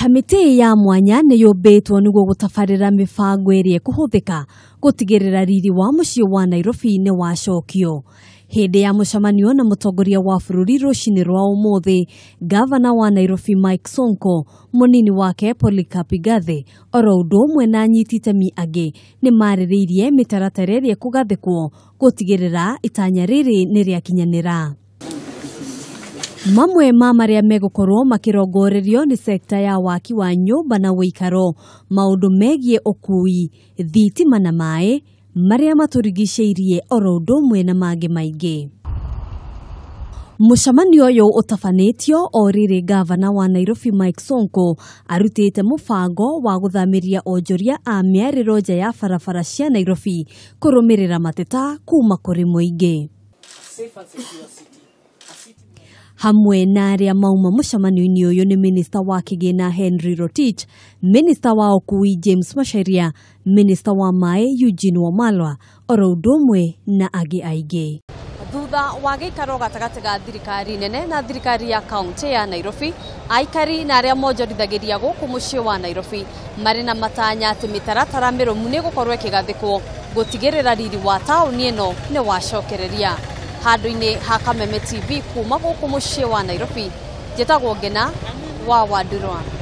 Kamĩtĩ ya mwanya nĩ yũmbĩtwo nĩguo gũtabarĩra mĩbango ĩrĩa ĩkũhũthĩka gũtigĩrĩra riri wa mũciĩ wa Nairobi nĩ wacokio. Hĩndĩ ya mũcemanio na mũtongoria wa bũrũri rũcinĩ rwa ũmũthĩ, gavana wa Nairobi Mike Sonko, mũnini wake Polycarp Igathe, oro ũndũ ũmwe na anyiti itemi angĩ nĩ marĩrĩirie mĩtaratara ĩrĩa ĩkũgathĩkwo gũtigĩrĩra itanya rĩrĩ nĩ rĩakinyanĩra. Mamwe ma marĩa megũkorwo makĩrongorerio nĩ sekta ya waki wa nyũmba na ũikaro, maũndũ megiĩ ũkui, thitima na maĩ, marĩa matũrigicĩirie oro ũndũ ũmwe na mangĩ maingĩ. Mũcemanio ũyũ ũtabanĩtio o rĩrĩ gavana wa Nairobi Mike Sonko arutĩte mũbango wa gũthamĩria onjoria a mĩarĩro nja ya barabara cia Nairobi kũrũmĩrĩra mateta kuma kũrĩ mũingĩ. Hamwe na arĩa mauma mũcemanio-inĩ ũyũ nĩ minista wa kĩgĩna Henry Rotich, minista wa ũkui James Macharia, minista wa maĩ Eugene Wamalwa, oro ũndũ ũmwe na angĩ aingĩ. Thutha wa gĩikaro gatagatĩ ga thirikari nene na thirikari ya kaunti ya Nairobi, aikari na arĩa monjorithagĩria gũkũ mũciĩ wa Nairobi marĩ na matanya atĩ mĩtaratara mĩrũmu nĩ ĩgũkorwo ĩkĩgathĩkwo gũtigĩrĩra riri wa taũni ĩno nĩ wacokereria. Handũ-inĩ ha Kameme TV kuma gũkũ mũciĩ wa Nairobi, njĩtagwo Ngena wa Wandurwa.